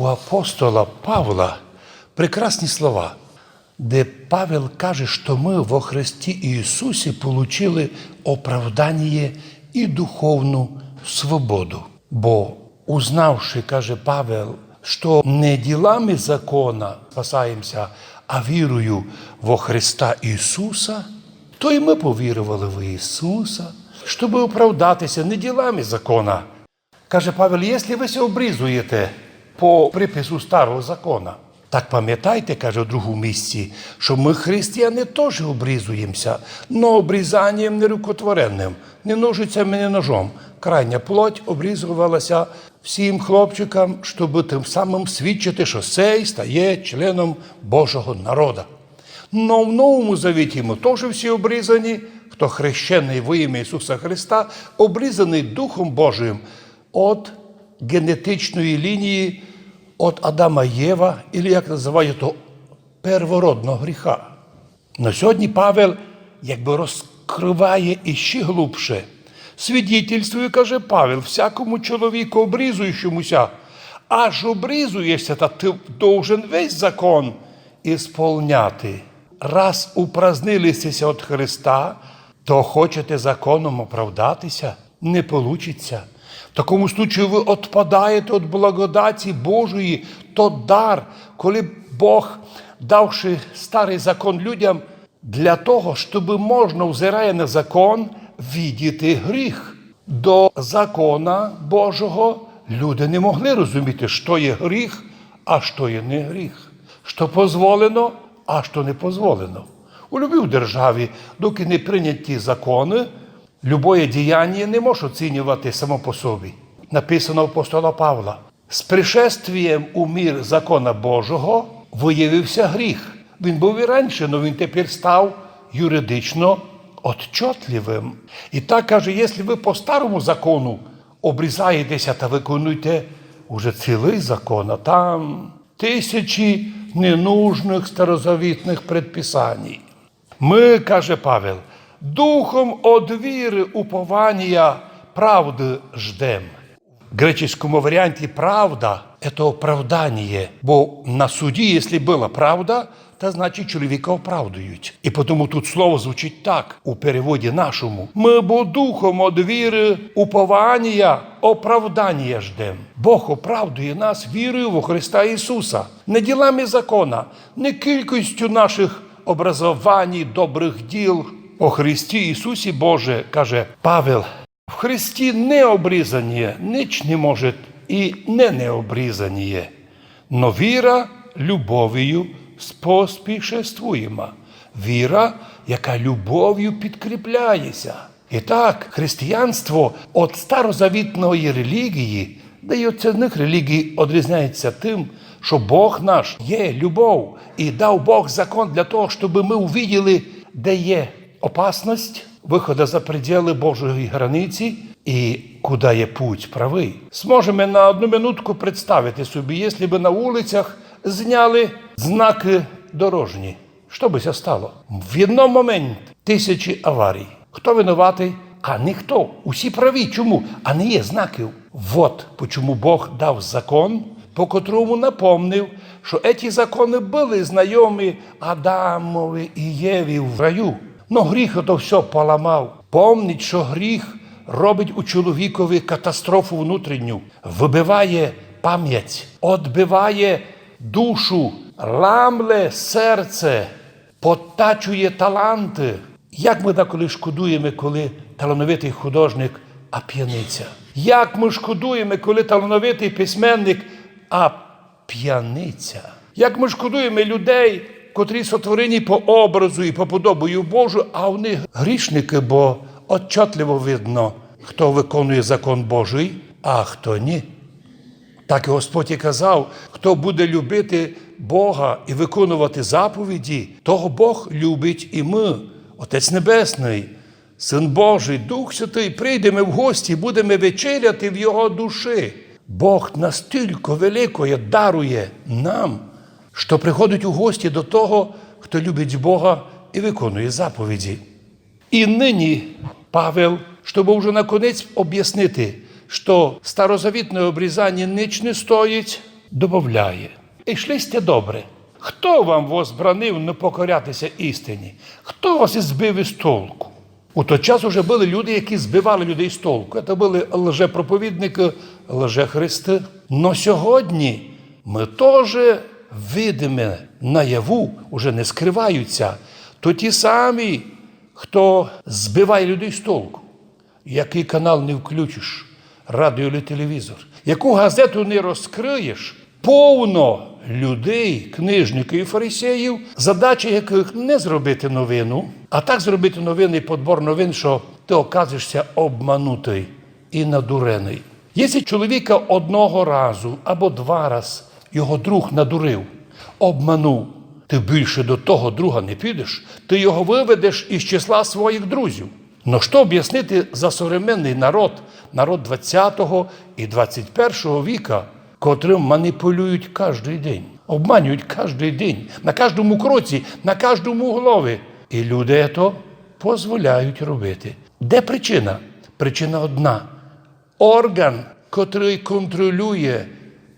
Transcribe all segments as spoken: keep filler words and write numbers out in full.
У апостола Павла прекрасні слова, де Павел каже, што мы во Христі Ісусі получили оправданіє і духовну свободу. Бо узнавши, каже Павел, што не ділами закона спасаємся, а вірою во Христа Ісуса, то і мы повірували в Ісуса, щоб оправдатися не ділами закона. Каже Павел, якщо вы ся обрізуєте по припису старого закона, так памятайте, каже в другому місці, што мы, християни, тоже обрізуємся, но обрізанієм нерукотворенным, не ножицями, не ножом. Крайня плоть обрізувалася всім хлопчикам, щоб тим самим свідчити, што сей стає членом Божого народа. Но в Новому Завіті мы тоже всі обрізані, хто хрещеный во імя Ісуса Христа, обрізаный Духом Божим од генетичної лінії, од Адама і Єва, или, як называють то, первородного гріха. Но сьогодні Павел якби розкриває іщи глубше. Свідетельствую, каже Павел, всякому чоловіку обрізуючомуся, аж обрізуєшся, та ты должен весь закон ісполняти. Раз упразднили сьте ся од Христа, то хочете законом оправдатися? Не получить ся. В такому случаю вы отпадаєте од благодаті Божої, тот дар, коли Бог, давши старый закон людям, для того, щоб можна, взирає на закон, видіти гріх. До закона Божого люди не могли розуміти, што є гріх, а што є не гріх, што позволено, а што не позволено. У любій державі, доки не прийняті законы, любоє діяння не може оцінювати само по собі. Написано апостола Павла: «З пришествієм у мір закона Божого выявився гріх». Він быв і раніше, но він тепер став юридично отчотливым. І так каже, якщо вы по старому закону обрізаєте ся, та выконуєте уже цілый закон, а там тисячі ненужных старозавітных предписаній. Мы, каже Павел, духом од віры упованія правды ждем. В греческому варіанті правда — это оправданіє, бо на суді, якщо была правда, то значить чоловіка оправдують. І потому тут слово звучить так у переводі нашому: «Мы бо духом од віры упованія оправданія ждем». Бог оправдує нас вірою во Христа Ісуса, не ділами закона, не кількістю наших образованій, добрых діл. О Христі Ісусі, Боже, каже Павел, в Христі необрізаніє нич не може і не необрізаніє, но віра любовію споспішествуєма. Віра, яка любов'ю підкріпляє ся. І так, християнство од старозавітної релігії, да й од цих релігій, одрізняється тим, што Бог наш є любов, і дав Бог закон для того, щоб мы увиділи, де є опасность выхода за пределы Божої границі і куда є путь правый. Зможеме на одну минутку представити собі, якщо бы на улицях зняли знакы дорожні. Што бы ся стало? В єден момент тисячі аварій. Хто винуватый? А ніхто. Усі праві. Чому? А не є знаків. Вот почому Бог дав закон, по котрому напомнив, што еті законы были знайомі Адамови і Єві в раю. Но гріх ото всьо поламав. Помніть, што гріх робить у чоловікові катастрофу внутрішню, выбиває память, одбиває душу, ламле серце, подтачує таланты. Як мы деколи шкодуєме, коли талановитый художник, а п'яниця? Як мы шкодуєме, коли талановитый письменник, а п'яниця? Як мы шкодуєме людей, котрі сотворені по образу і по подобою Божу, а в них грішникы, бо отчотливо видно, хто выконує закон Божий, а хто ні. Так і Господь і казав: «Хто буде любити Бога і выконувати заповіді, того Бог любить і мы». Отець Небесный, Син Божий, Дух Святый, прийдеме в гості, будеме вечеряти в Його душі. Бог настілько великоє дарує нам, што приходить у гості до того, хто любить Бога і выконує заповіді. І нині Павел, щоб уже наконець обяснити, што старозавітне обрізаніє нич не стоїть, добавляє: «Ішлисте добре. Хто вам возбранив не покорятися істині? Хто вас ізбив із толку?» У той час уже были люди, які збивали людей з толку. Це были лжепроповідникы, лжехристы. Но сьогодні мы тоже видиме наяву, уже не скрывають ся, то ті самі, хто збиває людей з толку. Якый канал не включиш, радіо или телевізор, яку газету не розкриєш, повно людей, книжників і фарисеїв, задача якых не зробити новину, а так зробити новины і подбор новин, што ты оказуєшся обманутый і надуреный. Якщо чоловіка одного разу або два раз його друг надурив, обманув, ты більше до того друга не підеш, ты його выведеш із числа своїх друзів. Но што обяснити за современный народ, народ двадцятого і двадцять першого віка, котрым маніпулюють каждый день, обманюють каждый день, на каждому кроці, на каждому углови. І люди то позволяють робити. Де причина? Причина одна. Орган, котрый контролює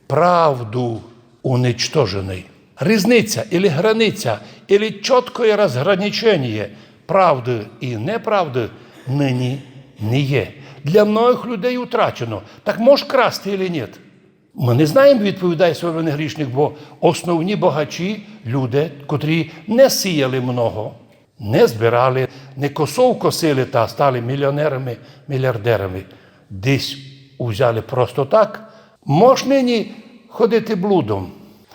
правду, уничтоженый. Різниця или границя, или чіткоє розграниченіє правды і неправды нині не є. Для многых людей утрачено. Так мож красти или ні? Мы не знаєме, відповідає современный грішник, бо основні богачі — люди, котрі не сіяли много, не збирали, не косов косили та стали міліонерами, міліардерами. Десь узяли просто так. Мож нині ходити блудом?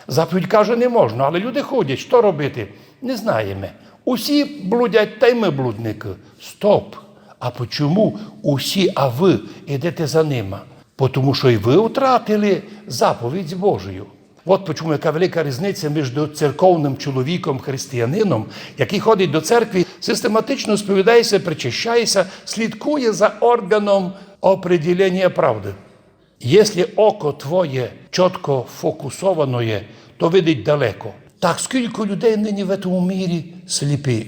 Заповідь каже, не можна, але люди ходять. Што робити? Не знаєме. Усі блудять, та й мы блудникы. Стоп! А почому усі, а вы ідете за нима? Потому што й вы втратили заповідь Божию. От почому яка велика різниця між церковным чоловіком, християнином, якый ходить до церкви, систематично сповідає ся, причащає ся, слідкує за органом определения правды. Якщо око твоє чітко фокусоване є, то видить далеко. Так скілько людей нині в цьому мірі сліпі,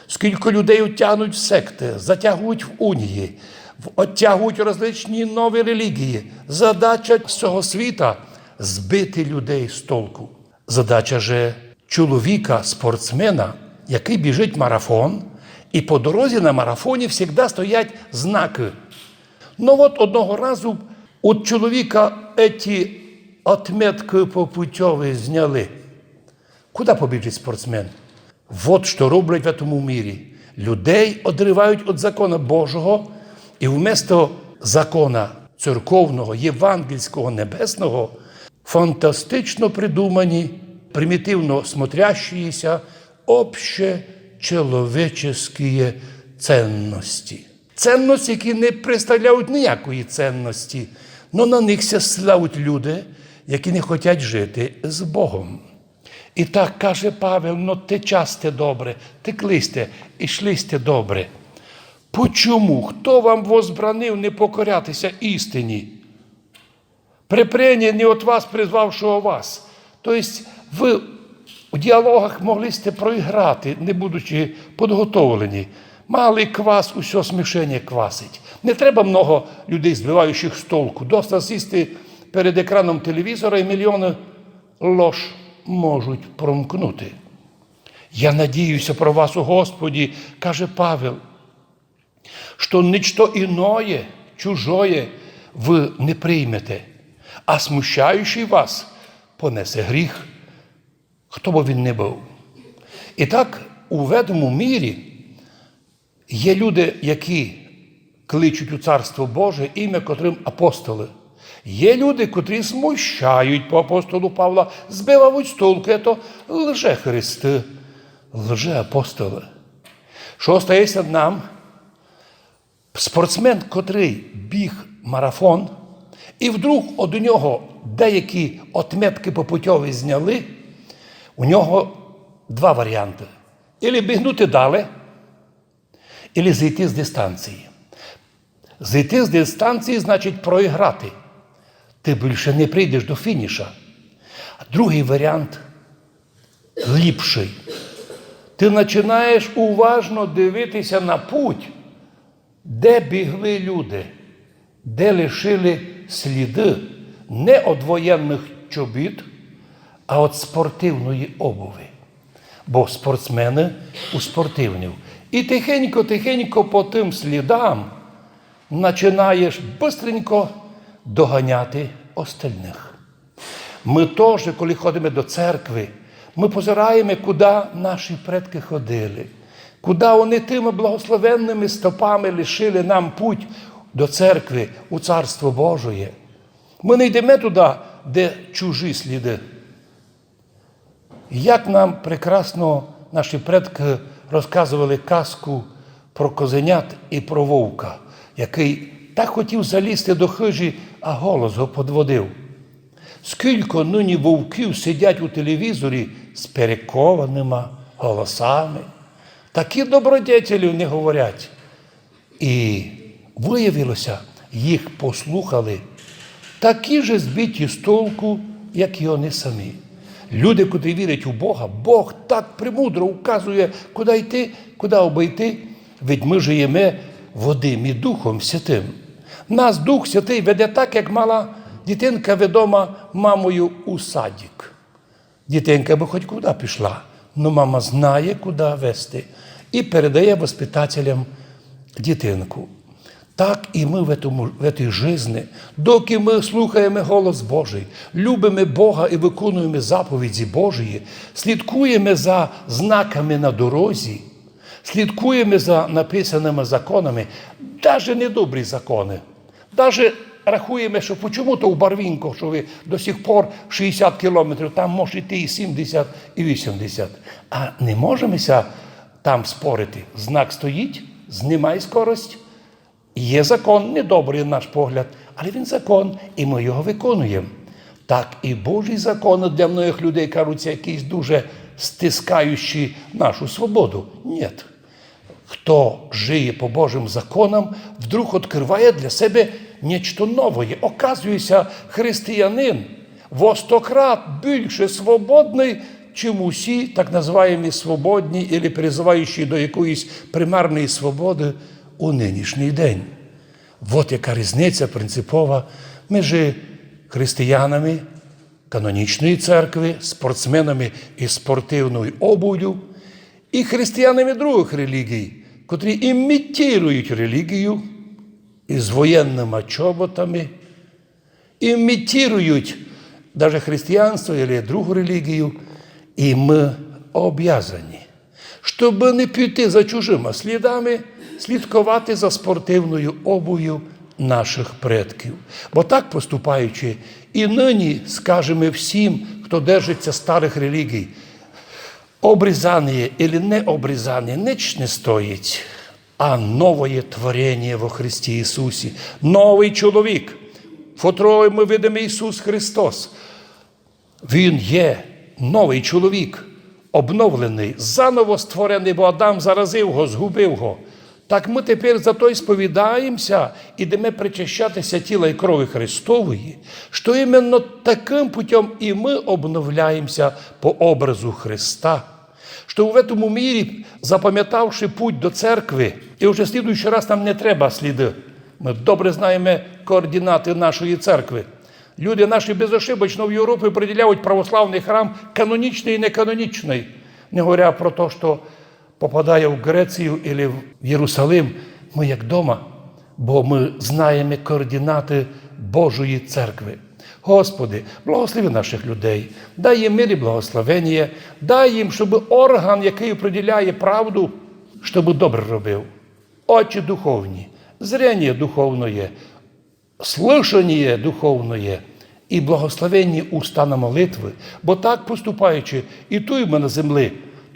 скілько людей утягнуть в секты, затягують в унії, в-, оттягують различні нові релігії. Задача сього світа — збити людей з толку. Задача же чоловіка, спортсмена, якый біжить марафон, і по дорозі на марафоні всегда стоять знакы. Но от одного разу у чоловіка еті отметкы по путьови зняли. Куда побіжить спортсмен? Вот што роблять в этому мірі. Людей одривають од закона Божого, і вместо закона церковного, євангельського, небесного, фантастично придумані, примітивно смотрящіся, общечеловеческие ценности. Ценности, які не представляють ніякої ценности, но на них ся ссилають люди, які не хотять жити з Богом. І так каже Павел: «Но течасте добре, теклисте, ішлисте добре». Почому? Хто вам возбранив не покорятися істині? Препрение не от вас, призвавшого вас. То єсть вы у діалогах могли сте проіграти, не будучи подготовлені. Малый квас усьо смішеніє квасить. Не треба много людей, збиваючых з толку. Доста сісти перед екраном телевізора, і міліоны лож можуть промкнути. «Я надію ся про вас у Господі», каже Павел, «што ничто іноє, чужоє вы не приймете, а смущаючий вас понесе гріх, хто бы він не быв». І так у ведому мірі є люди, які кличуть у Царство Боже імя, котрым апостолы. Є люди, котрі смущають по апостолу Павла, збивають з толку, то лжехристы, лжеапостолы. Што остається нам? Спортсмен, котрый біг марафон, і вдруг од нього деякі отметкы по путьови зняли, у нього два варіанты. Ілі бігнути далі, ілі зійти з дистанції. Зійти з дистанції значить проіграти. Ты більше не прийдеш до фініша. А другый варіант ліпшый. Ты начинаєш уважно дивити ся на путь, де бігли люди, де лишили сліды не од воєнных чобіт, а од спортивної обуви. Бо спортсмены у спортивній. І тихенько-тихенько по тым слідам начинаєш быстренько доганяти остальных. Мы тоже, коли ходиме до церкви, мы позираєме, куда наші предкы ходили, куда они тыма благословенныма стопами лишили нам путь до церкви, у Царство Божоє. Мы не йдеме туда, де чужі сліды. Як нам прекрасно наші предкы розказовали казку про козенят і про вовка, якый так хотів залізти до хыжі, а голос го подводив. Скілько нині вовків сидять у телевізорі з перекованыма голосами. Такі добродетелі не говорять. І выявило ся, їх послухали такі же збиті з толку, як і они самі. Люди, котрі вірять у Бога, Бог так премудро указує, куда йти, куда обыйти. Ведь мы жиєме водим і Духом Святым. Нас Дух Святый веде так, як мала дітинка ведома мамою у садик. Дітинка бы хоть куда пішла, но мама знає, куда вести, і передає воспитателям дітинку. Так і мы в этому, в этой жизни, докы мы слухаєме голос Божый, любиме Бога і выконуєме заповіді Божої, слідкуєме за знаками на дорозі, слідкуєме за написаныма законами, даже недобрі законы. Даже рахуєме, што почому то у Барвінках, што вы до сих пор шістдесят кілометрів, там може йти і сімдесят, і вісімдесят. А не можеме ся там спорити. Знак стоїть, знімай скорость. Є закон, недобрый на наш погляд, але він закон, і мы його выконуєме. Так і Божі законы для многых людей кажуться якісь дуже стискаючі нашу свободу. Нєт. Хто жиє по Божым законам, вдруг открыває для себе нечто новоє. Оказує ся, християнин во сто крат більше свободный, чим усі так называємі свободні или призываючі до якоїсь примарної свободы у нынішній день. Вот яка різниця принципова межи християнами канонічної церкви, спортсменами із спортивною обувлю і християнами другых релігій, котрі імітірують релігію із воєнныма чоботами, імітірують даже християнство или другу релігію, і мы обязані, щоб не піти за чужыма слідами, слідковати за спортивною обув'ю нашых предків. Бо так поступаючи, і нині скажеме всім, хто держить ся старых релігій, обрізаніє или не обрізаніє, ніч не стоїть, а новоє творєніє во Христі Ісусі. Новый чоловік. В котрому мы видиме Ісус Христос. Він є новый чоловік, обновленый, заново створеный, бо Адам заразив го, згубив го. Так мы тепер зато й сповідаєме ся, ідеме причащати ся тіла і крови Христової, што іменно такым путём і мы обновляєме ся по образу Христа. Што в этому мірі, запамятавши путь до церкви, і вже слідуючий раз нам не треба сліды. Мы добре знаєме координаты нашої церкви. Люди наші безошибочно в Європі приділяють православный храм канонічный і неканонічный, не говоря про то, што попадає в Грецію или в Єрусалим, мы як дома, бо мы знаєме координаты Божої церкви. Господи, благослови нашых людей, дай їм мир і благословеніє, дай їм, щоб орган, якый определяє правду, щоб добре робив. Очі духовні, зрение духовноє, слышаніє духовноє і благословенні уста на молитвы, бо так поступаючи, і туй мы на землі,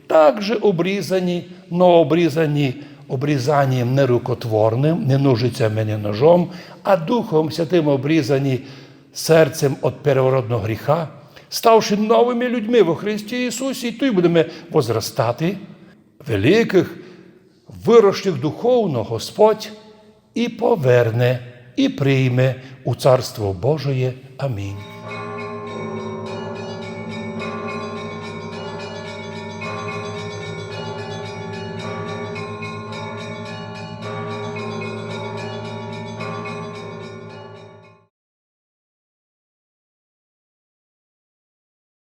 так же обрізані, но обрізані обрізанієм не рукотворным, не ножицями, не ножом, а Духом Святым обрізані, серцем од первородного гріха, ставши новыми людьми во Христі Ісусі, і туй будеме возрастати. Великых, выросших духовно Господь і поверне, і прийме у Царство Божоє. Амінь.